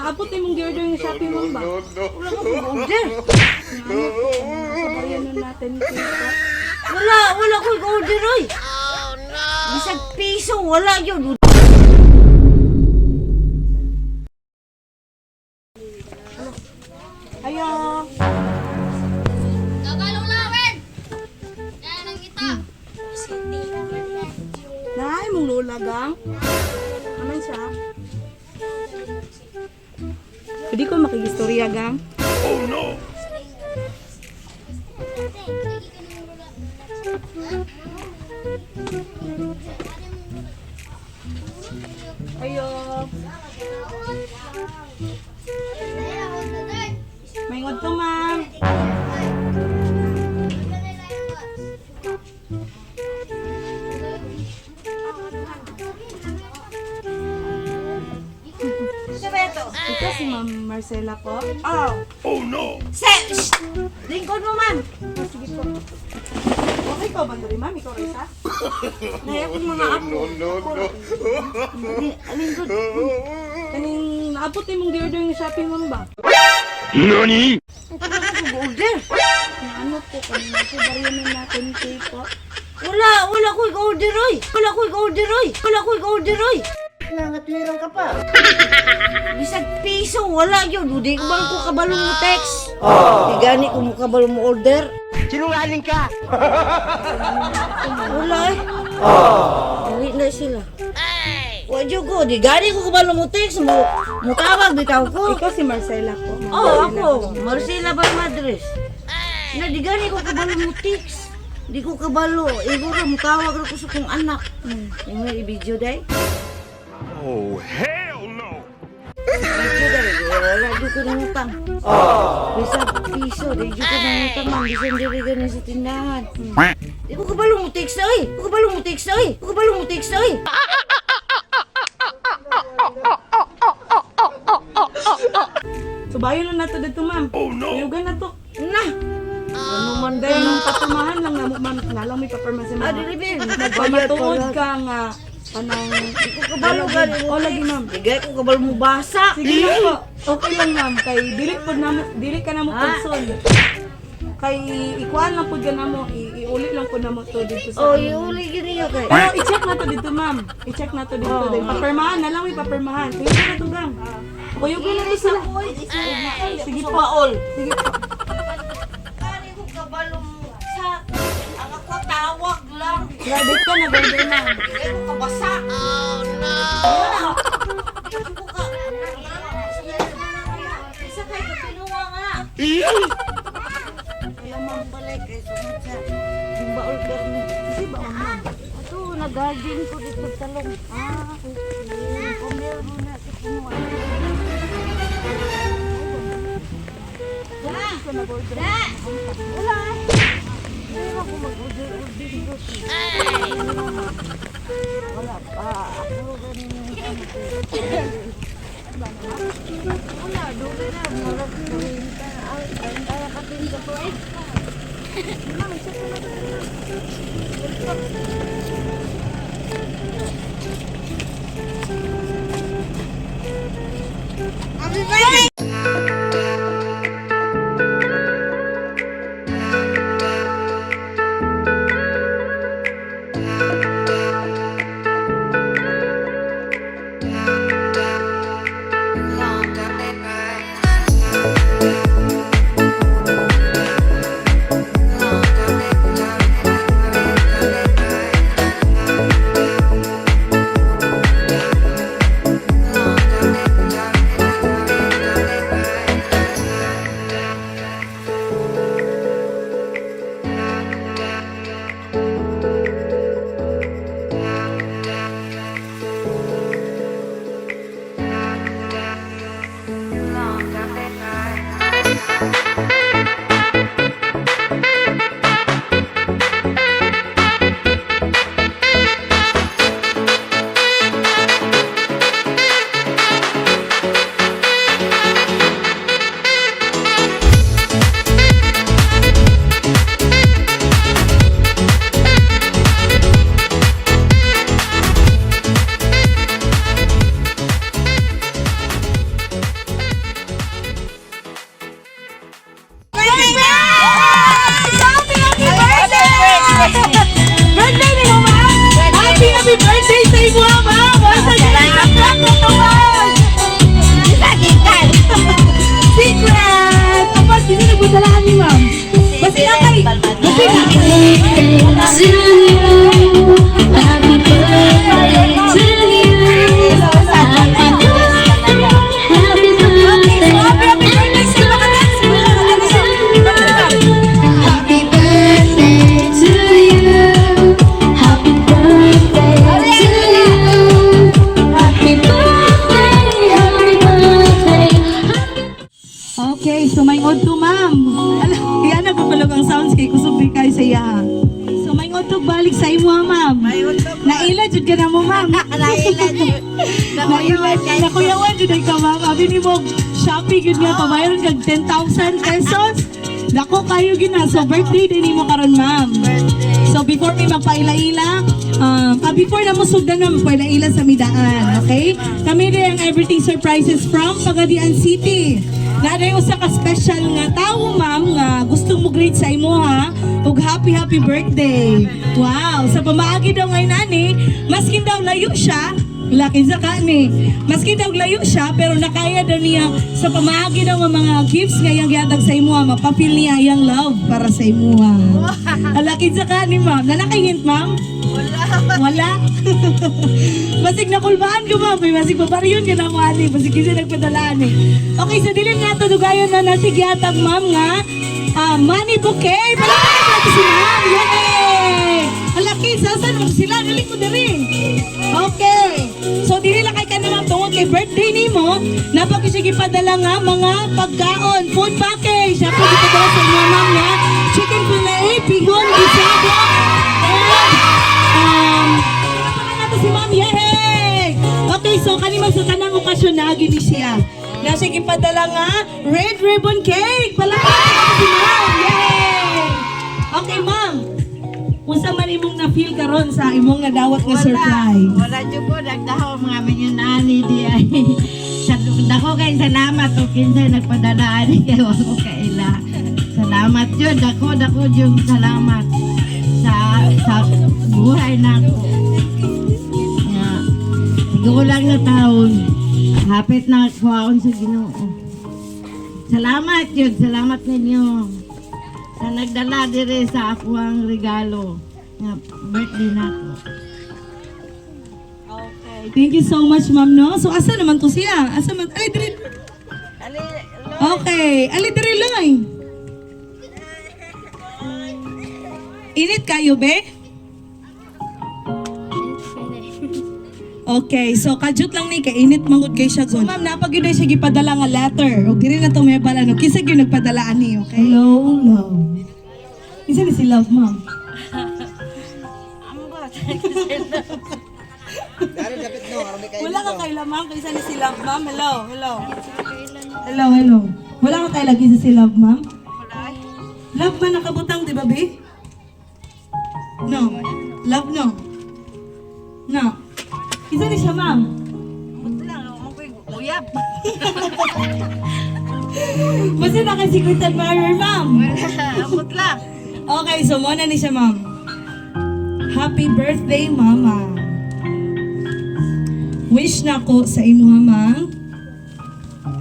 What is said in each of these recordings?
Naabot imong gi-order nga Shopee, ma'am ba? Wala ko order. Nga ano po, nasa bayanan natin po. Wala, wala ko order oy. Oh no. Bisag piso wala yun. Ayo. Kakalulawen! Yan ang ita. Nay, mong lola gang. Aman siya. Pwede ko makigistorya, gang. Ayo. May to, ma'am. Ito si Ma'am Marcela po. Oh. Oh no. Se, shh. Lingkod mo, ma'am. Ah, sige po. Okay ka ba diri, ma'am? Ikaw Risa? Naya akong mga apo. No, no. Lingkod. Kaning naabot imong gi-order nga Shopee, ma'am ba? NANI? Wala ko order. Nga ano po, kaning nasa bayanan natin po. Wala, wala ko order oy. Wala ko order oy. Wala ko order oy. Nangatwiran ka pa. Bisag piso wala yun. Di ko bang ko kabalo mo text. Di gani ko mo kabalo mo order. Sinungaling ka! Wala eh. Dili na sila. Wa jud ko, di gani ko kabalo mo text mo. Mutawag bitaw ko. Ikaw si Marcela po. Ma'am Oh, Marcela. ako, Marcela Balmadres. Na di gani ko kabalo mo text. Di ko kabalo. Igo ra mutawag ra ko sa kong anak. Yung may i-video day. Oh, hell no! Video day. Wala di ko nangutang. Bisag piso, di jud ko nangutang, ma'am. Bisan diri gani sa tindahan. Di ko kabalo mo text oy. Di ko kabalo mo text oy. Di ko kabalo mo text oy. So bayon lang nato dito, ma'am. Oh, no. Uyugan na to. Na. Ano man Then ba? papumahan lang na mo, ma'am. Nalang may paperma si Ah, ma'am. dili bin. Nagpamatuod ka nga kanang Di ko kabalo gani mo O, lagi, text. ma'am. Di gani ko kabalo mo basa. Sige lang po. Okay lang, ma'am, kay dili pod namo, dili ka namo Ah. pudson. Kay ikuan lang pod ka namo, iuli lang pod namo to dito sa Oh, iuli gini yo kay. Pero i-check na to dito, ma'am. I-check na to dito. Oh. Then papermahan na lang, may papermahan. Sige na to, gang. Kuyugan na to sila. Sige po. Baol. Sige po. Kani ko kabalo mo sa ang ako tawag lang. Grabe ka na, order, ma'am. Di ko kabasa. Oh no. Di ko ka. Isa kay kapinuwa nga. Wala man balay kay sumod sa yung baol karne. Kasi ba, ma'am? Ato nag-garden ko dito talong. Ah, okay. Kumel mo na sa punuan. Ka nag-order. Wala. Hindi ako mag-order-order dito. Wala pa. Ako ganun yung wala, doon na. Wala ko kwenta. Ay, kwenta na kasi sa tuig. Ma'am, i-check na to. Birthday to you. Happy birthday to you. Happy birthday, happy birthday, happy birthday to you. Happy birthday to you. Happy birthday, happy birthday. Okay, so may to, ma'am. Ala, iyan na papalog ang sounds kay kusog di kayo sa iya. So may to balik sa imo, ma'am. Naila jud ka na mo, ma'am. Naila jud. Naila. Nakuyawan jud ay ka, ma'am. Abi nimo Shopee gyud nga pabayron kag 10,000 pesos. Dako kayo gina. So birthday din nimo karon, ma'am. So before mi magpaila-ila, before na mo sugdan na magpaila-ila sa midaan, okay? Kami din ang Everything Surprises from Pagadian City. Naday usa ka special nga tawo, ma'am, nga gustong mo greet sa imo ha ug happy happy birthday. Wow, sa pamaagi daw ngayon ani, maskin daw layo siya, laki sa kani. Maski daw layo siya, pero nakaya daw niya sa pamaagi daw nga mga gifts nga iyang gihatag sa imo, mapapil niya iyang love para sa imo. Alaki sa kani, ma'am. Nanakay hint, ma'am? Wala. Wala. Basig nakulbaan ko, ma'am. May basig pabaryon ka na mo ani. Basig kasi nagpadala ani. Okay, sa dilin nga to dugayon na nasi gihatag, ma'am, nga money bouquet. Palakpakan natin si ma'am. Yay! Alaki, sasan mo sila. Galing mo diri. Okay. So dili lang kay ka naman tungod kay birthday nimo, napag sige padala nga mga pagkaon, food package. Ako dito daw sa inyo, ma'am, nga chicken fillet, bihon, gisado, and palakpakan nato si ma'am. Yay! Okay, so kani man sa tanang okasyon na gini siya. Na siya gipadala nga red ribbon cake. Palakpakan nato si ma'am. Yay! Okay, ma'am. Unsa man imong na-feel karon sa imong nadawat nga surprise? Wala jud ko nagdaho mga minyunani di ay. Sa dako kay salamat o kinsay nagpadala ani kay wa ko kaila. Salamat jud, dako dako jud salamat sa buhay nako. Nga siguro lang na taon. Hapit na kuhaon sa Ginoo. Salamat jud, salamat ninyo sa nagdala diri sa ako ang regalo nga birthday nako. Thank you so much, ma'am, no? So, asa naman to siya? Asa man? Ay, diri. Okay. Ali, diri lang. Init kayo, be? Okay, so kajut lang ni kay init mangud kay siya. So ma'am, napag yun siya gipadala nga letter. Og diri na to may bala no. Kinsa gyud nagpadala ani, okay? Hello, love. Kinsa ni si love, ma'am? Wala ka kaila, ma'am. Kinsa ni si love, ma'am? Hello, hello. Hello, hello. Wala ka kaila kinsa si love, ma'am? Love man nakabutang, di ba, be? No. Love, no. No. Kinsa ni siya, ma'am? Uyab. Basta na kay secret admirer, ma'am. Amot lang. Okay, so muna ni siya, ma'am. Happy birthday, mama. Wish na ko sa imo, ma'am.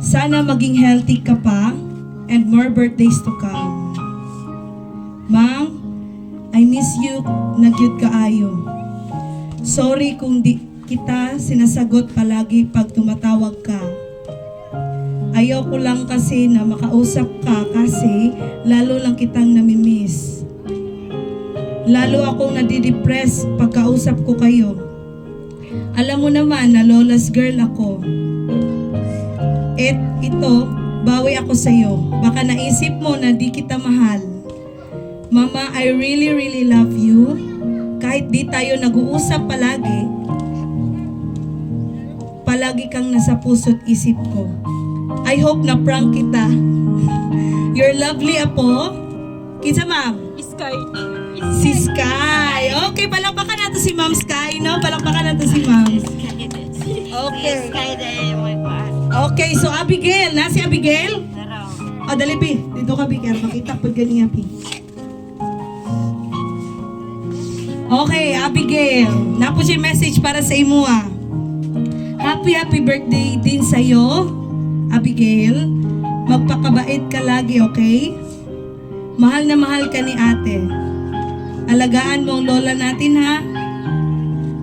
Sana maging healthy ka pa and more birthdays to come. Ma'am, I miss you na gyud kaayo. Sorry kung di kita sinasagot palagi pag tumatawag ka. Ayaw ko lang kasi na makausap ka kasi lalo lang kitang namimiss. Lalo akong nadidepress pagkausap ko kayo. Alam mo naman na lola's girl ako. Et ito, bawi ako sa'yo. Baka naisip mo na di kita mahal. Mama, I really really love you. Kahit di tayo nag-uusap palagi, palagi kang nasa puso't isip ko. I hope na prank kita. Your lovely apo. Kinsa, ma'am? Sky. Si Sky. Okay, palakpakan natin si Ma'am Sky, no? Palakpakan natin si Ma'am. Okay. Sky day mo kuan. Okay, so Abigail. Na si Abigail? Daraw. O, dali, Pi. Dito ka, Pi. Kaya makita po ganiya, Pi. Okay, Abigail. Napo siya message para sa imo, ah. Happy, happy birthday din sa'yo, Abigail. Magpakabait ka lagi, okay? Mahal na mahal ka ni ate. Alagaan mo ang lola natin, ha?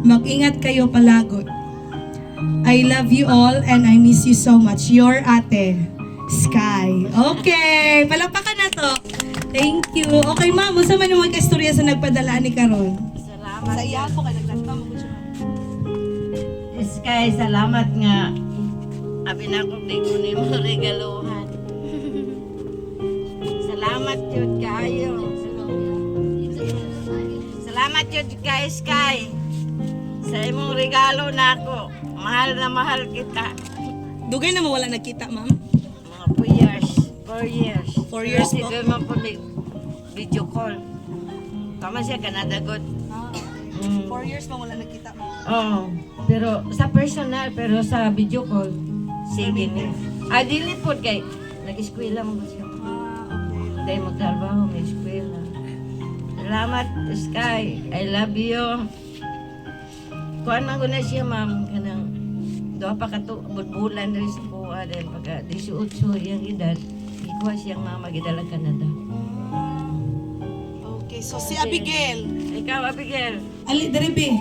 Mag-ingat kayo palagi. I love you all and I miss you so much. Your ate, Sky. Okay, palakpakan na to. Thank you. Okay, ma'am, unsa man yung mga istorya sa nagpadala ni karon? Salamat. Sa iya po kay naglantaw mo siya. Sky, salamat nga. Abi na ko di ko nimo regaluhan. Salamat jud kaayo. Salamat jud kay Sky. Sa imong regalo na ako. Mahal na mahal kita. Dugay na mo wala nagkita, ma'am. Mga 4 years. 4 years. 4 years Kasi po. po man po may video call. Tama siya, Canada good. 4 years mo wala nagkita, ma'am. Oo. Pero sa personal, pero sa video call, sige ni. Ah, dili po kay nag-eskwela mo ba siya? Ah, okay. Dahil magtrabaho, may eskwela. Salamat, Sky. I love you. Kuan man ko na siya, ma'am. Kanang duha pa ka budbulan rin sa kuha. Dahil pagka 18 iyang edad, ikuha siyang mama gidala Canada. Okay, so si Abigail. Ikaw, Abigail. Ali, dere be.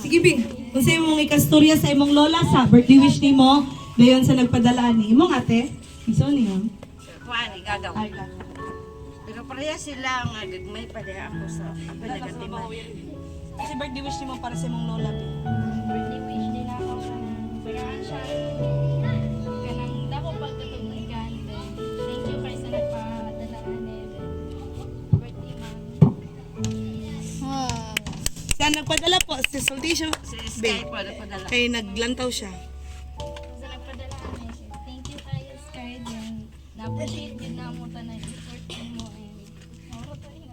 Sige be. Unsa imong ikastorya sa imong lola sa birthday wish nimo dayon sa nagpadala ni imong ate? Iso niyo. Kuan, igagaw. Ay, kaka. Pero pareha sila nga gagmay pa diha ako sa ako nagatiman. Kasi birthday wish nimo para sa imong lola be. Birthday wish din ako kanang tagaan siya. Kanang dako pagkatubigan. Then, thank you kay sa nagpadala ani. Then, birthday, ma'am. Sa nagpadala po si Soltisio Si be. Sky po nagpadala. Kay naglantaw siya. Sa nagpadala ani. Thank you kayo, Sky. Then, na-appreciate din na mo tanan support mo and Oro tayo.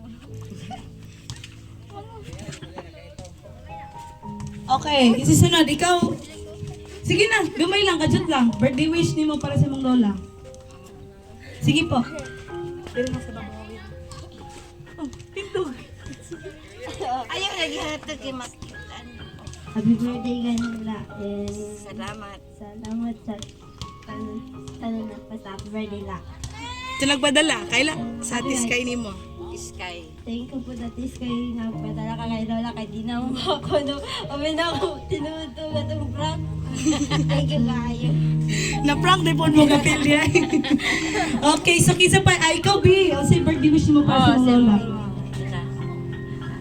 Okay, isusunod ikaw. Sige na, gamay lang, kajut lang. Birthday wish nimo para sa imong lola. Sige po. Dili mo sa babaw. Oh, tindog. Ayaw naghihatag kay makitan. Happy birthday kanila and Salamat. salamat sa tanan tanan na pa sa happy birthday la. Sa nagpadala, kaila satisfy nimo. Sky. Thank you po that is kay nagpadala ka kay Lola kay di na mo ako no. Amin na ako tinuod atong prank. Thank you kayo. Na prank di po mo kapil niya. Okay, so kinsa pa ay ikaw bi, unsay birthday wish nimo para sa imong lola?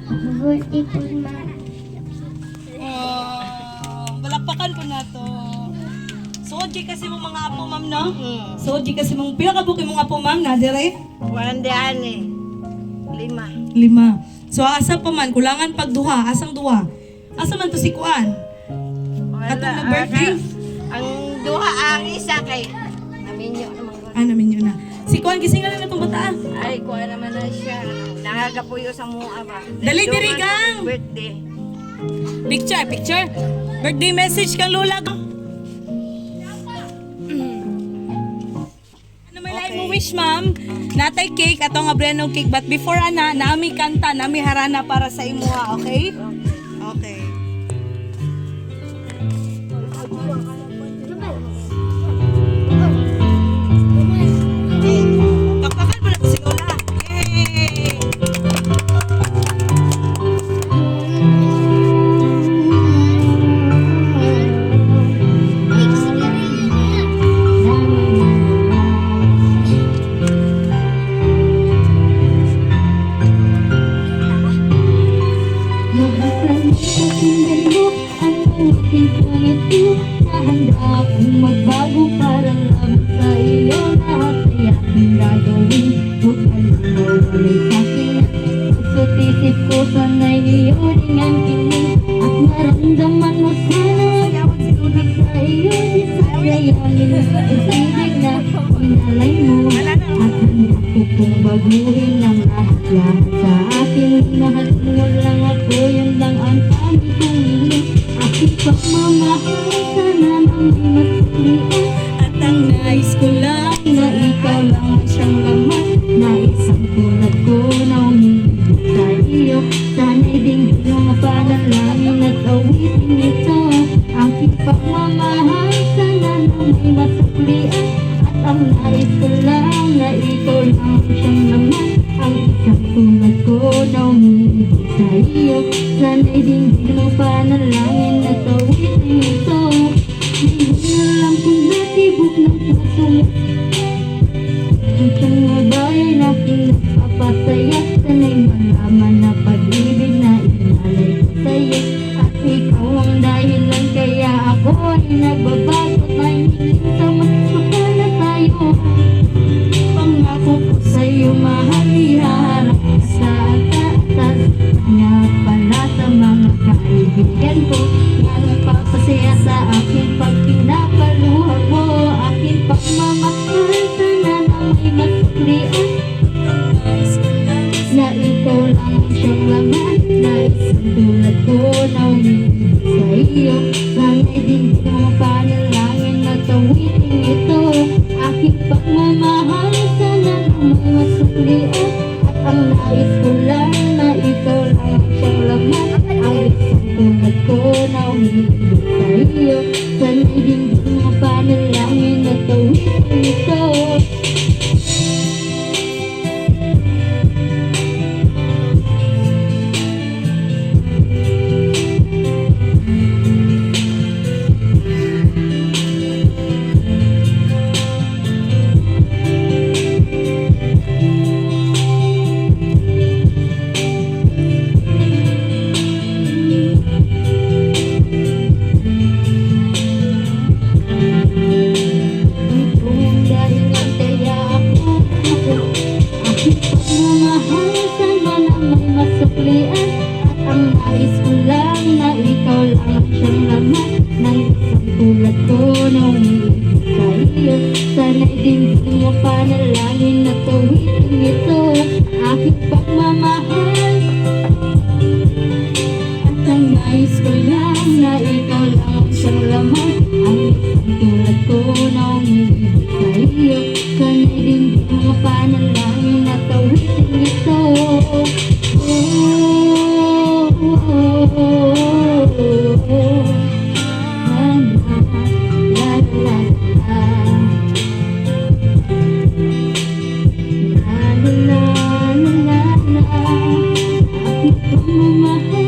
Happy birthday po ma. Oh, balakpakan po na to. Suod kay kasi mong mga apo, ma'am, no? Suod kay kasi mong pila ka buok imong apo, ma'am, na dire? Kuan di ani. 5. 5. So asa pa man kulangan pag duha, asang duha? Asa man to si Kuan? Wala. Atong nag-birthday? Ang duha ang isa kay naminyo naman ko. Ah, namin yun na. Si Kuan gising na itong bataan. Ay, kuha naman na siya. Nakagapuyo sa mua ba. Dali, Duha diri, na gang! Birthday. Picture, picture. Birthday message kang lola. Ano may lain mo wish, ma'am? Natay cake, ato nga brand new cake. But before ana, nami kanta, nami harana para sa imuha, okay? Okay. Pakpakan mo na si Lola. Yay! Pakinggan mo ang aking pangiti na handa akong magbago para lang sa iyo. Lahat ay aking gagawin. Huwag ka lang mawalay sa akin. Puso't isip ko sana'y iyo rin ang tingin. At maramdaman mo sana ang pag-ibig sa iyo. Di sayayanin ang ibig na inalay mo. At handa ko kong baguhin ang lahat-lahat sa akin. Mahal mo lang ako, yun lang ang tangi kong hiling. Aking pagmamahal, sana nang di masuklian. At ang nais ko lang Na ikaw lang ang siyang laman, na isang tulad ko na umiibig sa iyo. Sana'y dinggin mo ang panalangin at awitin ito. Aking pagmamahal, sana nang di masuklian. At ang nais ko lang na ikaw lang ang siyang laman. iyo. Sana'y dinggin mo panalangin at awitin ito. Hindi alam kung natibok ng puso mo ang siyang babae na aking nagpapasaya. Sana'y malaman na pag-ibig na inalay ko sa'yo at ikaw ang dahilan kaya ako ay nagbabago. Tahimik sa mas mahal na tayo. Pangako ko sa'yo, mahal, iharap ka sa taas. Nga pala sa mga kaibigan ko na nagpapasaya sa akin pag pinapaluha mo. Aking pagmamahal sana na may masuklian na ikaw lang ang siyang laman na isang tulad ko na umiibig sa iyo. Sana'y dinggin mo panalangin at awitin ito. Aking pagmamahal sana na may masuklian at ang nais ko lang na ikaw lang ang siyang laman, ang isang tulad ko na umiibig sa iyo. Sana'y dinggin mo panalangin at awitin ito. Kung dahilan kaya ako aking pagmamahal sana na may masuklian at ang nais ko lang na ikaw lang ang siyang laman ng isang tulad ko na umiibig sa iyo. Sana'y dinggin mo panalangin at awitin ito. Aking pagmamahal at ang nais ko lang na ikaw lang ang siyang laman, ang isang tulad ko na umiibig sa iyo. Sana'y dinggin mo panalangin at awitin ito. Oh, oh, oh, oh, oh. La, la, la, la. La, la, la, la, la. Aking pagmamahal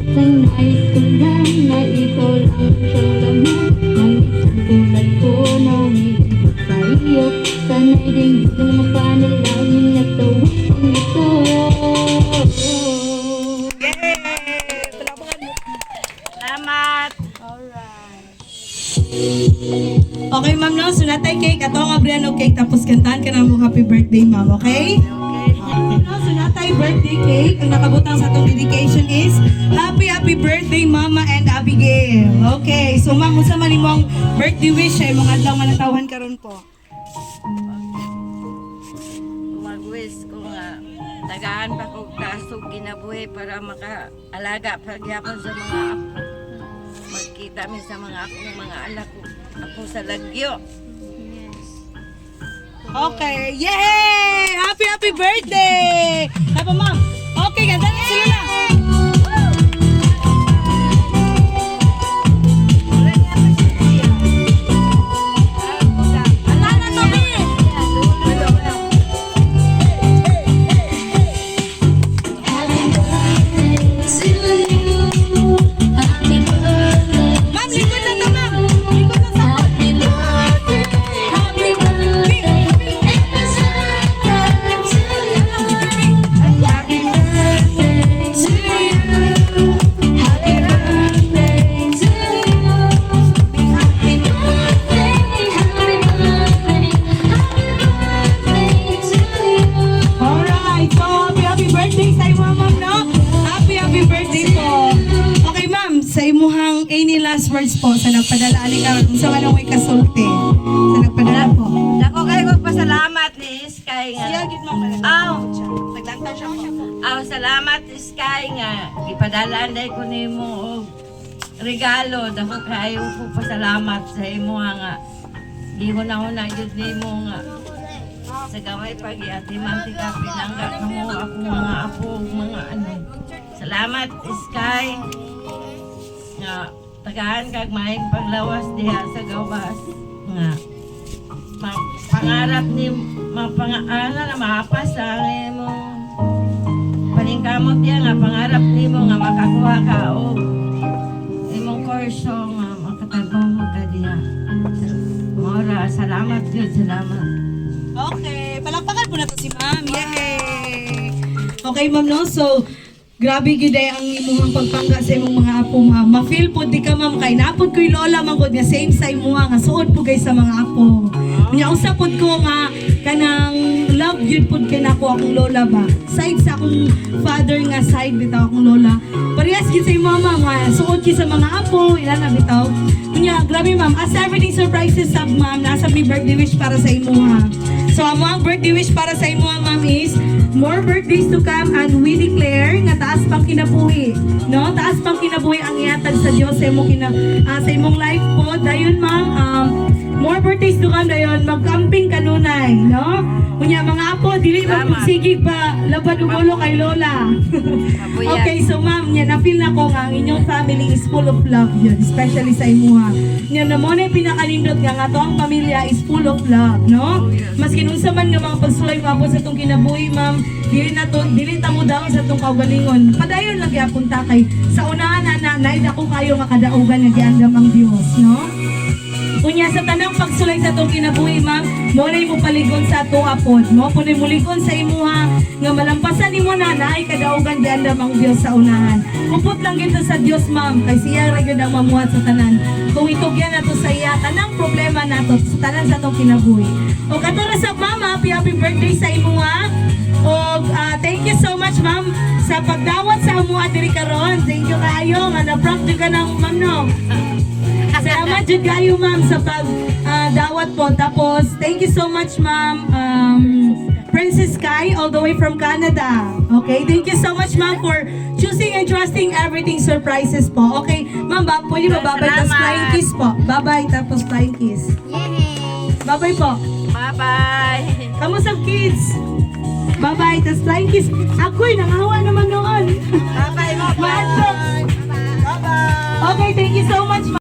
at ang nais ko lang na ikaw lang ang siyang laman ng isang tulad ko na umiibig sa iyo. Sana'y dinggin mo panalangin at awitin ito. Yay! Palakpakan mo. Salamat. Okay, ma'am, no? So, natay cake. Ato ang abrihan og cake. Tapos kantahan ka na mo happy birthday, ma'am. Okay? Okay. No, so natay birthday cake. Ang nakabutang sa atong dedication is Happy, happy birthday, Mama and Abigail. Okay. So, ma'am, unsa man imong birthday wish ay mga adlaw nga natawhan karon po? Mag-wish ko nga tagaan pa kog tasog kinabuhi para makaalaga pagyapon sa mga apo. Magkita mi sa mga akong mga anak ko ako sa lagyo. Okay. Yay! Happy, happy birthday! Happy, ma'am. Okay, ganda na sila na. Ala na, Toby! Ma'am, likod na to, ma'am. Likod na sa Happy birthday, happy birthday, Happy birthday to you. Happy birthday to you. Happy birthday, happy birthday, happy birthday to you. Alright, so happy, happy birthday sa imo, ma'am, no? Happy, happy birthday po. Okay, ma'am, sa imuhang any last words po sa nagpadala ani karon, unsa man ang may kasulti sa nagpadala po? Dako kayo kog pasalamat ni Sky nga. Siya gid ma'am. Aw. Naglantaw siya po. Aw, salamat Sky nga gipadala anday ko nimo og regalo. Dako kayo ko pasalamat sa imo nga gihuna-huna gyud nimo nga sa gaway pag iatiman ti ka pinangga kamo ako mga apo ug mga ano. Salamat Sky nga tagaan kag maayong paglawas diha sa gawas nga pangarap ni mapangana na mapas ang imong kamot diya nga pangarap nimo nga makakuha ka og imong kurso nga makatrabaho ka diya. Mora, salamat yun, salamat. Okay, palakpakan po na to si ma'am. Yay! Okay, ma'am, no? So, grabe gyud ay ang imuhang pagpangga sa imong mga apo, ma'am. Ma-feel pod di ka, ma'am, kay napod ko'y lola man gud nga same sa imuha nga suod po kay sa mga apo. Nya usa pod ko nga kanang love gyud pod kay nako akong lola ba. Side sa akong father nga side bitaw akong lola. Parehas gyud sa imo, ma'am, nga suod gyud sa mga apo, ila na bitaw. Nya grabe, ma'am, as everything surprises sab, ma'am, nasa may birthday wish para sa imuha. So amo ang birthday wish para sa imuha, ma'am, is more birthdays to come and we declare nga taas pang kinabuhi. No? Taas pang kinabuhi ang ihatag sa Dios sa imong sa imong life po. Dayon, ma'am, more birthdays to come dayon magcamping kanunay, no? Unya mga apo dili magsigig pa labad og ulo kay lola. Okay, so ma'am, nya na feel na ko nga ang inyong family is full of love yun, especially sa imuha. Nya na mo na yung pinakanindot nga nga to ang pamilya is full of love, no? Maskin unsa man nga mga pagsulay mo sa itong kinabuhi, ma'am, dili na to, dili ta mo daon sa itong kaugalingon. Padayon lang gyapon ta kay sa unahan na na naid ako kayo nga kadaugan nga giandam ang Dios, no? Unya sa tanang pagsulay sa atong kinabuhi, ma'am, mo na mo paligon sa ato apod. Mo po na muligon sa imuha nga malampasan nimo na naay kadaugan giandam ang Dios sa unahan. Kupot lang gyud sa Dios, ma'am, kay siya ra gyud ang mamuhat sa tanan. Kung itugyan nato sa iya tanang problema nato sa tanan sa atong kinabuhi. O kato ra sa ma'am, happy happy birthday sa imuha. Og thank you so much, ma'am, sa pagdawat sa amuha diri karon. Thank you kaayo nga na-prank jud ka ng ma'am, no. Salamat jud kayo, ma'am, sa pag dawat po. Tapos thank you so much, ma'am. Princess Kai all the way from Canada. Okay, thank you so much, ma'am, for choosing and trusting everything surprises po. Okay, ma'am, ba, pwede ba bye-bye tapos Salamat. Flying kiss po. Bye-bye tapos flying kiss. Yay! Bye-bye po. Bye-bye! Kamusta, kids? Bye-bye tapos flying kiss. Ako'y nangawa naman noon. Bye-bye mo! Bye. Okay, thank you so much, ma'am.